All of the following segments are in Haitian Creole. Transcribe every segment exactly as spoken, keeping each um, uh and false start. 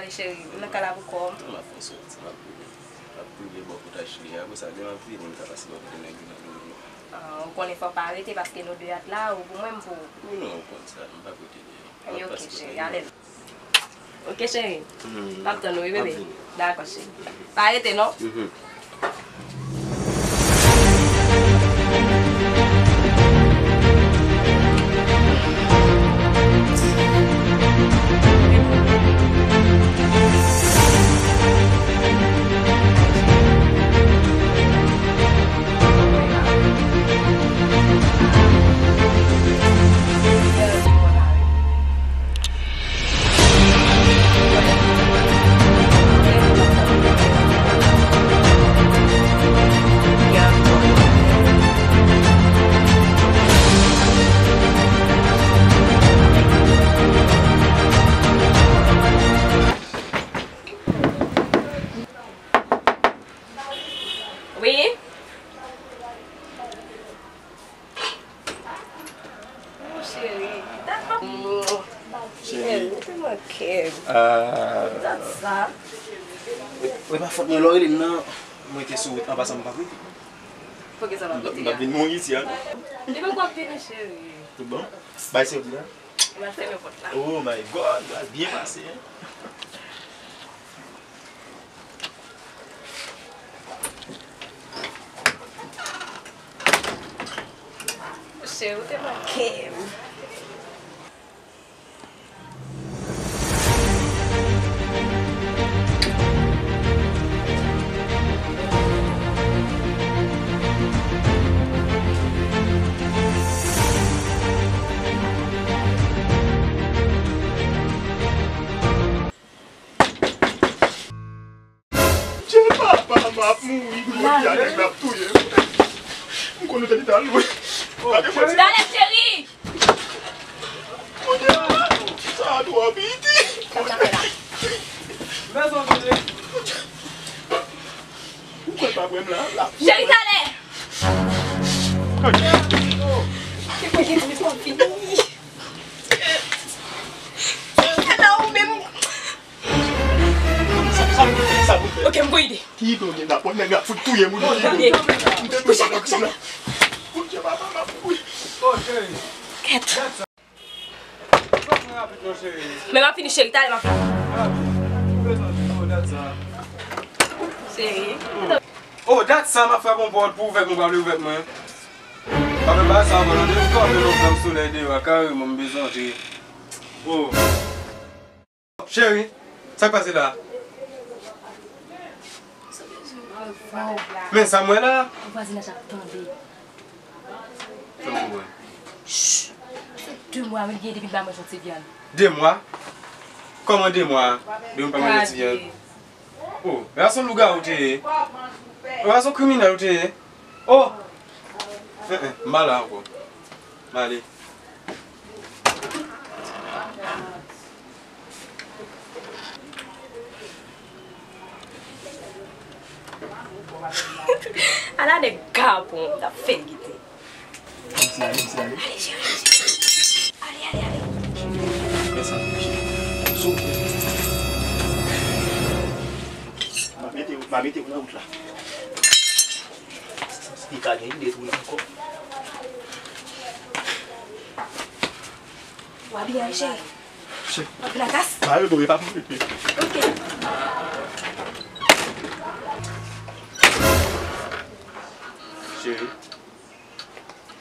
Cheri, m nan kay la pou kò m. M ap fè yon soti, m ap prive. M ap prive bò kote Ashley a, apre sa, lè m ap vini, m ka pase bò kote nèg yo nan domino. Ah, ou konnen fò pa rete paske nou de at la, ou pou mwen, m pou ou. Wi, non, ou konn sa, m pa kote li. M ap pase kote li. Ok, cheri, ale. Ok, cheri. M ap tann ou, wi, bebe. Dakò, cheri. Pa rete, non. Wi? Mon cheri, dat pa. Cheri. Cheri, ou te manke m. Ah. Dat sa. E, e pa fòt mwen lè w rele m nan, mwen te sou wout, an pasan m pa p rete. Poukisa w pa p rete a? M p ap vin mouri isi a, non. Li poko ap vini, cheri. Tout bon? Bay sèvi la. M al fèmen pòt la. Oh my God, l al byen pase, hein? Cheri, ou te manke m. Dye papa, m ap mouri, Bondye, nèg la ap touye m. M konn ou te di ta lwe. Gade mwen. Talè, cheri! Bondye, sa a twò piti. Ou kwè pa kwè m la, la. Cheri, talè! Ke mwen gen di m fini. Talè ou menm. Sa, sa, sa pou fè? Ok, m gon ide. Ki ide w gen la? Bon, nèg la fout touye moun. Bon, tande. M te dwe sa nan krim la. Bondye, papa, m ap mouri. Kèt. Men m ap fini, cheri, talè m ap fini. Cheri. Oh, dat sa, m ap frape yon pòt pou ouvè, mwen pa vle ouvè mwen. Pa fè bagay sa ankò, tande, m kanpe nan granm solèy deyò a, kareman, m bezwen antre. Oh. Cheri, sa k pase la? Men sa m wè la? Vwazinaj ap tande. Tankou mwen. Shh! Se de mwa wi l gen depi l ba mwen yon ti vyann. De mwa? Kòman de mwa? Depi l ba mwen yon ti vyann? Oh, e pa yon lougawou w te ye? E pa yon kriminèl w te ye? Oh! Eh, eh, m pa la ankò. M ale. Ala nèg kapon, t ap fè l kite. Mèsi, mèsi, ale. Ale, cheri, ale, cheri. Ale, ale, ale. Mèsi, mèsi. Sou. M a mete, m a mete w nan wout la. Li ka gen ide tou ankò. W a byen, cheri. Cheri. Antre nan kas. Mare dwe pa pou pepe. Ok. Cheri.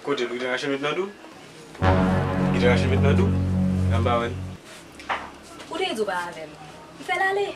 Kote l? Ou te rache met nan dou? Ou te rache met nan dou? Anba wè l. Ou te di w pa avè m. M fè l ale.